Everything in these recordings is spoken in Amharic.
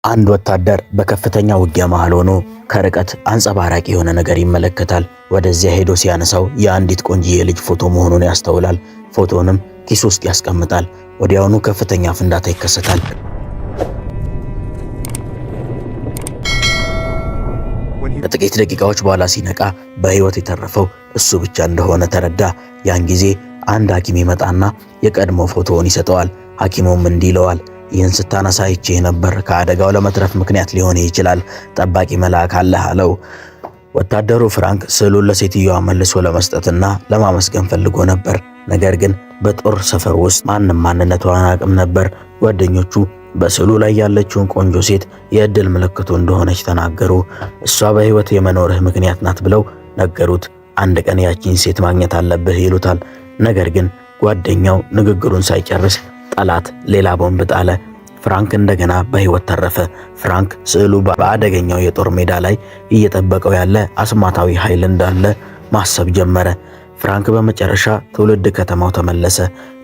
አንድ ወታደር በከፍተኛ ውጊያ መሃል ሆኖ ከርቀት አንጸባራቂ የሆነ ነገር ይመለከታል። ወደዚያ ሄዶ ሲያነሳው የአንዲት ቆንጂዬ ልጅ ፎቶ መሆኑን ያስተውላል። ፎቶንም ኪሱ ውስጥ ያስቀምጣል። ወዲያውኑ ከፍተኛ ፍንዳታ ይከሰታል። ከጥቂት ደቂቃዎች በኋላ ሲነቃ በሕይወት የተረፈው እሱ ብቻ እንደሆነ ተረዳ። ያን ጊዜ አንድ ሐኪም ይመጣና የቀድሞ ፎቶውን ይሰጠዋል። ሐኪሙም እንዲህ ይለዋል፣ ይህን ስታነሳ አይቼህ ነበር። ከአደጋው ለመትረፍ ምክንያት ሊሆን ይችላል። ጠባቂ መልአክ አለህ አለው። ወታደሩ ፍራንክ ስዕሉን ለሴትዮዋ መልሶ ለመስጠትና ለማመስገን ፈልጎ ነበር። ነገር ግን በጦር ሰፈር ውስጥ ማንም ማንነቷን አያውቅም ነበር። ጓደኞቹ በስዕሉ ላይ ያለችውን ቆንጆ ሴት የእድል ምልክቱ እንደሆነች ተናገሩ። እሷ በሕይወት የመኖርህ ምክንያት ናት ብለው ነገሩት። አንድ ቀን ያቺን ሴት ማግኘት አለብህ ይሉታል። ነገር ግን ጓደኛው ንግግሩን ሳይጨርስ ጠላት ሌላ ቦምብ ጣለ። ፍራንክ እንደገና በሕይወት ተረፈ። ፍራንክ ስዕሉ በአደገኛው የጦር ሜዳ ላይ እየጠበቀው ያለ አስማታዊ ኃይል እንዳለ ማሰብ ጀመረ። ፍራንክ በመጨረሻ ትውልድ ከተማው ተመለሰ።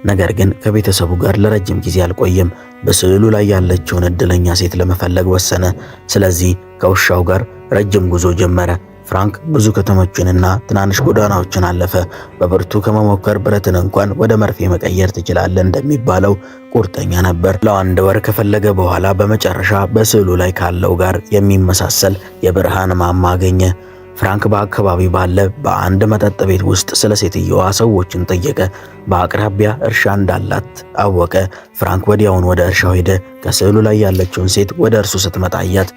ነገር ግን ከቤተሰቡ ጋር ለረጅም ጊዜ አልቆየም። በስዕሉ ላይ ያለችውን እድለኛ ሴት ለመፈለግ ወሰነ። ስለዚህ ከውሻው ጋር ረጅም ጉዞ ጀመረ። ፍራንክ ብዙ ከተሞችንና ትናንሽ ጎዳናዎችን አለፈ። በብርቱ ከመሞከር ብረትን እንኳን ወደ መርፌ መቀየር ትችላለህ እንደሚባለው ቁርጠኛ ነበር። ለአንድ ወር ከፈለገ በኋላ በመጨረሻ በስዕሉ ላይ ካለው ጋር የሚመሳሰል የብርሃን ማማ አገኘ። ፍራንክ በአካባቢ ባለ በአንድ መጠጥ ቤት ውስጥ ስለ ሴትየዋ ሰዎችን ጠየቀ። በአቅራቢያ እርሻ እንዳላት አወቀ። ፍራንክ ወዲያውን ወደ እርሻው ሄደ። ከስዕሉ ላይ ያለችውን ሴት ወደ እርሱ ስትመጣ አያት።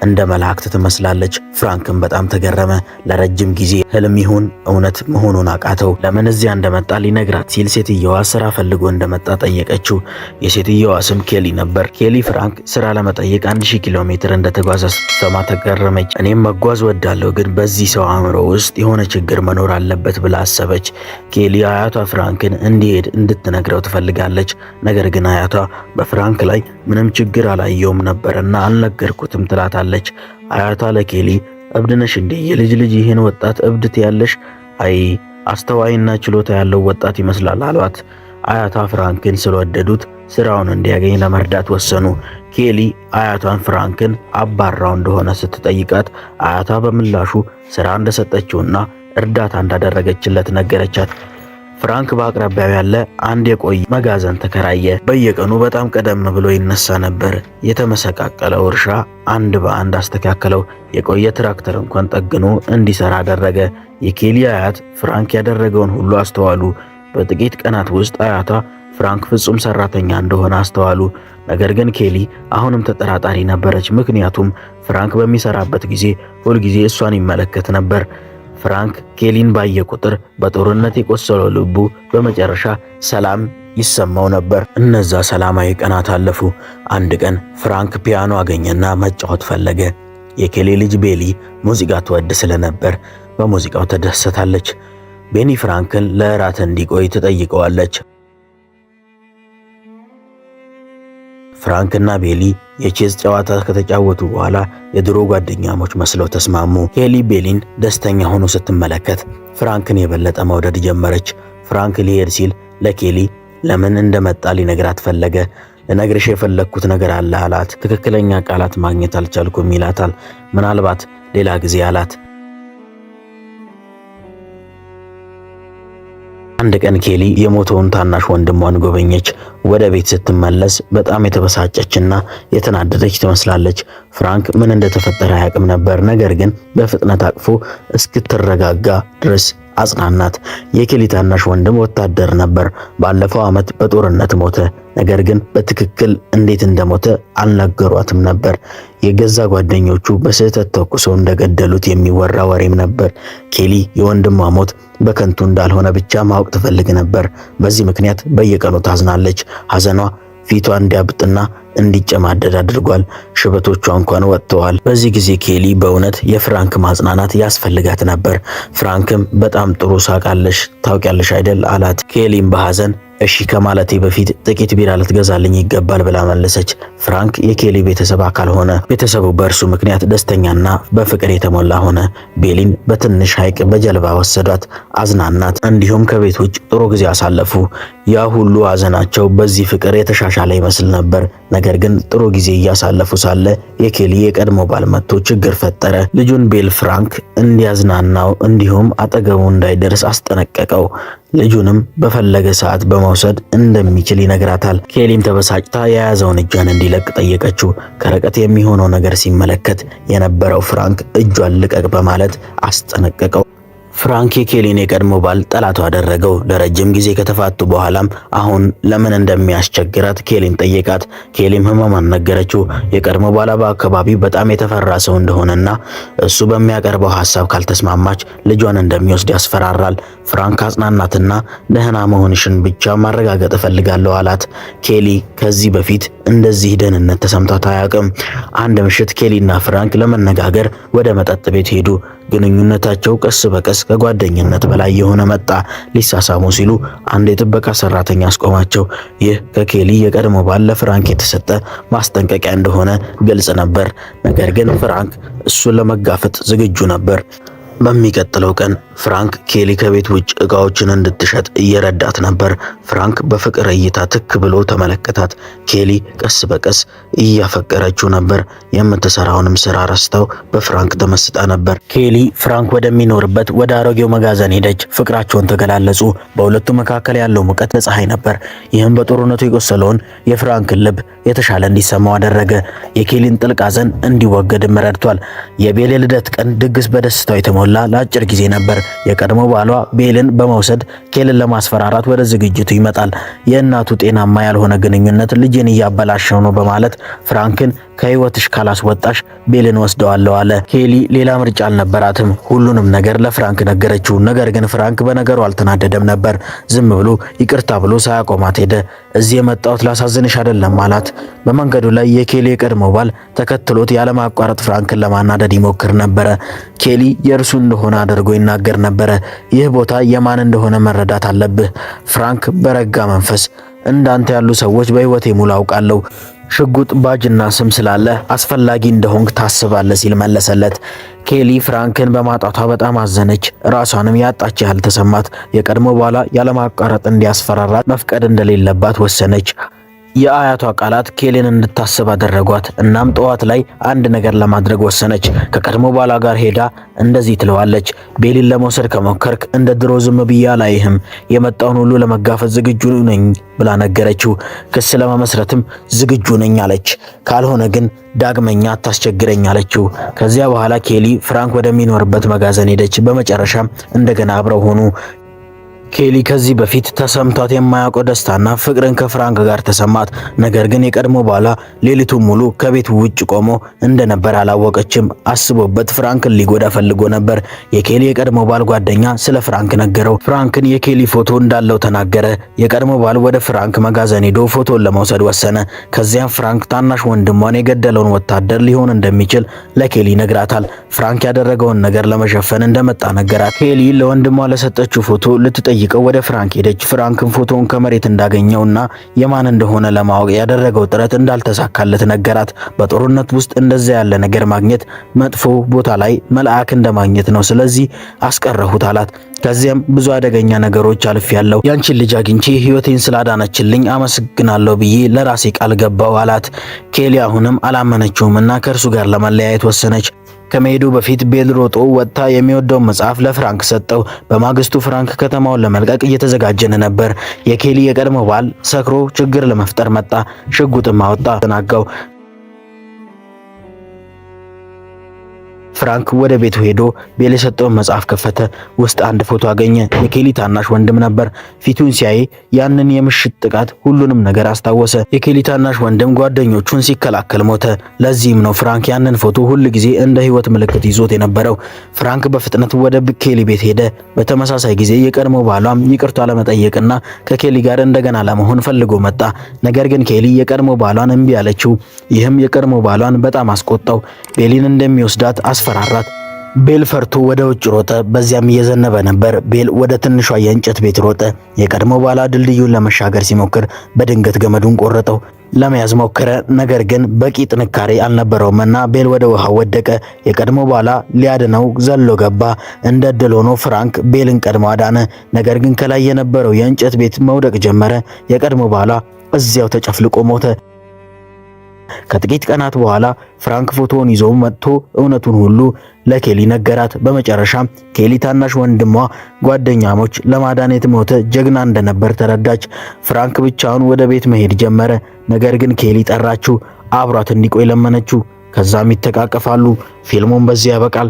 እንደ መላእክት ትመስላለች። ፍራንክም በጣም ተገረመ። ለረጅም ጊዜ ህልም ይሁን እውነት መሆኑን አቃተው። ለምን እዚያ እንደመጣ ሊነግራት ሲል ሴትየዋ ስራ ፈልጎ እንደመጣ ጠየቀችው። የሴትየዋ ስም ኬሊ ነበር። ኬሊ ፍራንክ ስራ ለመጠየቅ 1000 ኪሎ ሜትር እንደተጓዘ ስትሰማ ተገረመች። እኔም መጓዝ ወዳለሁ፣ ግን በዚህ ሰው አእምሮ ውስጥ የሆነ ችግር መኖር አለበት ብላ አሰበች። ኬሊ አያቷ ፍራንክን እንዲሄድ እንድትነግረው ትፈልጋለች። ነገር ግን አያቷ በፍራንክ ላይ ምንም ችግር አላየውም ነበርና አልነገርኩትም ትላታለች። አያቷ ለኬሊ እብድ ነሽ እንዴ? የልጅ ልጅ ይህን ወጣት እብድ ትያለሽ? አይ አስተዋይና ችሎታ ያለው ወጣት ይመስላል አሏት። አያቷ ፍራንክን ስለወደዱት ስራውን እንዲያገኝ ለመርዳት ወሰኑ። ኬሊ አያቷን ፍራንክን አባራው እንደሆነ ስትጠይቃት አያቷ በምላሹ ስራ እንደሰጠችውና እርዳታ እንዳደረገችለት ነገረቻት። ፍራንክ በአቅራቢያው ያለ አንድ የቆየ መጋዘን ተከራየ። በየቀኑ በጣም ቀደም ብሎ ይነሳ ነበር። የተመሰቃቀለው እርሻ አንድ በአንድ አስተካከለው። የቆየ ትራክተር እንኳን ጠግኖ እንዲሰራ አደረገ። የኬሊ አያት ፍራንክ ያደረገውን ሁሉ አስተዋሉ። በጥቂት ቀናት ውስጥ አያቷ ፍራንክ ፍጹም ሰራተኛ እንደሆነ አስተዋሉ። ነገር ግን ኬሊ አሁንም ተጠራጣሪ ነበረች። ምክንያቱም ፍራንክ በሚሰራበት ጊዜ ሁልጊዜ እሷን ይመለከት ነበር። ፍራንክ ኬሊን ባየ ቁጥር በጦርነት የቆሰለው ልቡ በመጨረሻ ሰላም ይሰማው ነበር። እነዛ ሰላማዊ ቀናት አለፉ። አንድ ቀን ፍራንክ ፒያኖ አገኘና መጫወት ፈለገ። የኬሊ ልጅ ቤሊ ሙዚቃ ትወድ ስለነበር በሙዚቃው ተደሰታለች። ቤኒ ፍራንክን ለእራት እንዲቆይ ትጠይቀዋለች። ፍራንክና ቤሊ የቼዝ ጨዋታ ከተጫወቱ በኋላ የድሮ ጓደኛሞች መስለው ተስማሙ። ኬሊ ቤሊን ደስተኛ ሆኖ ስትመለከት ፍራንክን የበለጠ መውደድ ጀመረች። ፍራንክ ሊሄድ ሲል ለኬሊ ለምን እንደመጣ ሊነግራት ፈለገ። ልነግርሽ የፈለግኩት ነገር አለ አላት። ትክክለኛ ቃላት ማግኘት አልቻልኩም ይላታል። ምናልባት ሌላ ጊዜ አላት። አንድ ቀን ኬሊ የሞተውን ታናሽ ወንድሟን ጎበኘች። ወደ ቤት ስትመለስ በጣም የተበሳጨችና የተናደደች ትመስላለች። ፍራንክ ምን እንደተፈጠረ አያውቅም ነበር። ነገር ግን በፍጥነት አቅፎ እስክትረጋጋ ድረስ አጽናናት። የኬሊ ታናሽ ወንድም ወታደር ነበር። ባለፈው ዓመት በጦርነት ሞተ። ነገር ግን በትክክል እንዴት እንደሞተ አልነገሯትም ነበር። የገዛ ጓደኞቹ በስህተት ተኩሰው እንደገደሉት የሚወራ ወሬም ነበር። ኬሊ የወንድሟ ሞት በከንቱ እንዳልሆነ ብቻ ማወቅ ትፈልግ ነበር። በዚህ ምክንያት በየቀኑ ታዝናለች። ሐዘኗ ፊቷ እንዲያብጥና እንዲጨማደድ አድርጓል። ሽበቶቿ እንኳን ወጥተዋል። በዚህ ጊዜ ኬሊ በእውነት የፍራንክ ማጽናናት ያስፈልጋት ነበር። ፍራንክም በጣም ጥሩ ሳቅ አለሽ ታውቂያለሽ አይደል አላት። ኬሊም በሐዘን እሺ ከማለቴ በፊት ጥቂት ቢራ ልትገዛልኝ ይገባል ብላ መለሰች። ፍራንክ የኬሊ ቤተሰብ አካል ሆነ። ቤተሰቡ በእርሱ ምክንያት ደስተኛና በፍቅር የተሞላ ሆነ። ቤሊን በትንሽ ሐይቅ በጀልባ ወሰዷት፣ አዝናናት። እንዲሁም ከቤት ውጭ ጥሩ ጊዜ አሳለፉ። ያ ሁሉ ሐዘናቸው በዚህ ፍቅር የተሻሻለ ይመስል ነበር። ነገር ግን ጥሩ ጊዜ እያሳለፉ ሳለ የኬሊ የቀድሞ ባል መጥቶ ችግር ፈጠረ። ልጁን ቤል ፍራንክ እንዲያዝናናው እንዲሁም አጠገቡ እንዳይደርስ አስጠነቀቀው። ልጁንም በፈለገ ሰዓት በመውሰድ እንደሚችል ይነግራታል። ኬሊም ተበሳጭታ የያዘውን እጇን እንዲለቅ ጠየቀችው። ከርቀት የሚሆነው ነገር ሲመለከት የነበረው ፍራንክ እጇን ልቀቅ በማለት አስጠነቀቀው። ፍራንክ የኬሊን የቀድሞ ባል ጠላቱ አደረገው። ለረጅም ጊዜ ከተፋቱ በኋላም አሁን ለምን እንደሚያስቸግራት ኬሊን ጠየቃት። ኬሊም ህመሟን ነገረችው። የቀድሞ ባሏ በአካባቢው በጣም የተፈራ ሰው እንደሆነና እሱ በሚያቀርበው ሐሳብ ካልተስማማች ልጇን እንደሚወስድ ያስፈራራል። ፍራንክ አጽናናትና ደህና መሆንሽን ብቻ ማረጋገጥ እፈልጋለሁ አላት። ኬሊ ከዚህ በፊት እንደዚህ ደህንነት ተሰምቷት አያውቅም። አንድ ምሽት ኬሊና ፍራንክ ለመነጋገር ወደ መጠጥ ቤት ሄዱ። ግንኙነታቸው ቀስ በቀስ ከጓደኝነት በላይ የሆነ መጣ። ሊሳሳሙ ሲሉ አንድ የጥበቃ ሰራተኛ አስቆማቸው። ይህ ከኬሊ የቀድሞ ባል ለፍራንክ የተሰጠ ማስጠንቀቂያ እንደሆነ ግልጽ ነበር። ነገር ግን ፍራንክ እሱን ለመጋፈጥ ዝግጁ ነበር። በሚቀጥለው ቀን ፍራንክ ኬሊ ከቤት ውጭ እቃዎችን እንድትሸጥ እየረዳት ነበር። ፍራንክ በፍቅር እይታ ትክ ብሎ ተመለከታት። ኬሊ ቀስ በቀስ እያፈቀረችው ነበር። የምትሰራውንም ስራ ረስተው በፍራንክ ተመስጣ ነበር። ኬሊ ፍራንክ ወደሚኖርበት ወደ አሮጌው መጋዘን ሄደች። ፍቅራቸውን ተገላለጹ። በሁለቱ መካከል ያለው ሙቀት ለፀሐይ ነበር። ይህም በጦርነቱ የቆሰለውን የፍራንክን ልብ የተሻለ እንዲሰማው አደረገ። የኬሊን ጥልቅ ሐዘን እንዲወገድም ረድቷል። የቤል የልደት ቀን ድግስ በደስታው የተሞላ ለአጭር ጊዜ ነበር። የቀድሞ ባሏ ቤልን በመውሰድ ኬልን ለማስፈራራት ወደ ዝግጅቱ ይመጣል። የእናቱ ጤናማ ያልሆነ ግንኙነት ልጄን እያበላሸው ነው በማለት ፍራንክን ከህይወትሽ ካላስወጣሽ ቤልን ወስደዋለሁ አለ። ኬሊ ሌላ ምርጫ አልነበራትም። ሁሉንም ነገር ለፍራንክ ነገረችው። ነገር ግን ፍራንክ በነገሩ አልተናደደም ነበር። ዝም ብሎ ይቅርታ ብሎ ሳያቆማት ሄደ። እዚህ የመጣሁት ላሳዝንሽ አይደለም አላት። በመንገዱ ላይ የኬሊ የቀድሞ ባል ተከትሎት ያለማቋረጥ ፍራንክን ለማናደድ ይሞክር ነበረ። ኬሊ የእርሱ እንደሆነ አድርጎ ይናገር ነበረ። ይህ ቦታ የማን እንደሆነ መረዳት አለብህ። ፍራንክ በረጋ መንፈስ እንዳንተ ያሉ ሰዎች በህይወቴ ሙሉ አውቃለሁ ሽጉጥ ባጅና ስም ስላለ አስፈላጊ እንደሆንክ ታስባለህ ሲል መለሰለት። ኬሊ ፍራንክን በማጣቷ በጣም አዘነች። ራሷንም ያጣች ያህል ተሰማት። የቀድሞ ባሏ ያለማቋረጥ እንዲያስፈራራት መፍቀድ እንደሌለባት ወሰነች። የአያቷ ቃላት ኬሊን እንድታስብ አደረጓት። እናም ጠዋት ላይ አንድ ነገር ለማድረግ ወሰነች። ከቀድሞ ባሏ ጋር ሄዳ እንደዚህ ትለዋለች፣ ቤሊን ለመውሰድ ከሞከርክ እንደ ድሮ ዝም ብዬ አላይህም፣ የመጣውን ሁሉ ለመጋፈጥ ዝግጁ ነኝ ብላ ነገረችው። ክስ ለመመስረትም ዝግጁ ነኝ አለች። ካልሆነ ግን ዳግመኛ አታስቸግረኝ አለችው። ከዚያ በኋላ ኬሊ ፍራንክ ወደሚኖርበት መጋዘን ሄደች። በመጨረሻም እንደገና አብረው ሆኑ። ኬሊ ከዚህ በፊት ተሰምቷት የማያውቀው ደስታና ፍቅርን ከፍራንክ ጋር ተሰማት። ነገር ግን የቀድሞ ባሏ ሌሊቱን ሙሉ ከቤት ውጭ ቆሞ እንደነበር አላወቀችም። አስቦበት ፍራንክን ሊጎዳ ፈልጎ ነበር። የኬሊ የቀድሞ ባል ጓደኛ ስለ ፍራንክ ነገረው። ፍራንክን የኬሊ ፎቶ እንዳለው ተናገረ። የቀድሞ ባል ወደ ፍራንክ መጋዘን ሄዶ ፎቶን ለመውሰድ ወሰነ። ከዚያም ፍራንክ ታናሽ ወንድሟን የገደለውን ወታደር ሊሆን እንደሚችል ለኬሊ ይነግራታል። ፍራንክ ያደረገውን ነገር ለመሸፈን እንደመጣ ነገራት። ኬሊ ለወንድሟ ለሰጠችው ፎቶ ልትጠይቀው ወደ ፍራንክ ሄደች። ፍራንክን ፎቶውን ከመሬት እንዳገኘውና የማን እንደሆነ ለማወቅ ያደረገው ጥረት እንዳልተሳካለት ነገራት። በጦርነት ውስጥ እንደዚያ ያለ ነገር ማግኘት መጥፎ ቦታ ላይ መልአክ እንደማግኘት ነው፣ ስለዚህ አስቀረሁት አላት። ከዚያም ብዙ አደገኛ ነገሮች አልፌያለሁ። ያንቺን ልጅ አግኝቼ ህይወቴን ስላዳነችልኝ አመሰግናለሁ ብዬ ለራሴ ቃል ገባው አላት። ኬሊ አሁንም አላመነችውም እና ከእርሱ ጋር ለመለያየት ወሰነች። ከመሄዱ በፊት ቤል ሮጦ ወጥታ የሚወደውን መጽሐፍ ለፍራንክ ሰጠው። በማግስቱ ፍራንክ ከተማውን ለመልቀቅ እየተዘጋጀን ነበር። የኬሊ የቀድሞ ባል ሰክሮ ችግር ለመፍጠር መጣ። ሽጉጥም አወጣ። ተናጋው። ፍራንክ ወደ ቤቱ ሄዶ ቤል የሰጠውን መጽሐፍ ከፈተ። ውስጥ አንድ ፎቶ አገኘ። የኬሊ ታናሽ ወንድም ነበር። ፊቱን ሲያይ ያንን የምሽት ጥቃት ሁሉንም ነገር አስታወሰ። የኬሊ ታናሽ ወንድም ጓደኞቹን ሲከላከል ሞተ። ለዚህም ነው ፍራንክ ያንን ፎቶ ሁል ጊዜ እንደ ሕይወት ምልክት ይዞት የነበረው። ፍራንክ በፍጥነት ወደ ኬሊ ቤት ሄደ። በተመሳሳይ ጊዜ የቀድሞ ባሏም ይቅርታ ለመጠየቅና ከኬሊ ጋር እንደገና ለመሆን ፈልጎ መጣ። ነገር ግን ኬሊ የቀድሞ ባሏን እምቢ አለችው። ይህም የቀድሞ ባሏን በጣም አስቆጣው። ቤሊን እንደሚወስዳት አስፈራራት። ቤል ፈርቶ ወደ ውጭ ሮጠ። በዚያም እየዘነበ ነበር። ቤል ወደ ትንሿ የእንጨት ቤት ሮጠ። የቀድሞ ባሏ ድልድዩን ለመሻገር ሲሞክር በድንገት ገመዱን ቆረጠው። ለመያዝ ሞከረ፣ ነገር ግን በቂ ጥንካሬ አልነበረውም እና ቤል ወደ ውሃው ወደቀ። የቀድሞ ባሏ ሊያድነው ዘሎ ገባ። እንደ እድል ሆኖ ፍራንክ ቤልን ቀድሞ አዳነ። ነገር ግን ከላይ የነበረው የእንጨት ቤት መውደቅ ጀመረ። የቀድሞ ባሏ እዚያው ተጨፍልቆ ሞተ። ከጥቂት ቀናት በኋላ ፍራንክ ፎቶውን ይዞ መጥቶ እውነቱን ሁሉ ለኬሊ ነገራት። በመጨረሻም ኬሊ ታናሽ ወንድሟ ጓደኛሞች ለማዳን የሞተ ጀግና እንደነበር ተረዳች። ፍራንክ ብቻውን ወደ ቤት መሄድ ጀመረ። ነገር ግን ኬሊ ጠራችው፣ አብሯት እንዲቆይ ለመነችው። ከዛም ይተቃቀፋሉ። ፊልሙም በዚህ ያበቃል።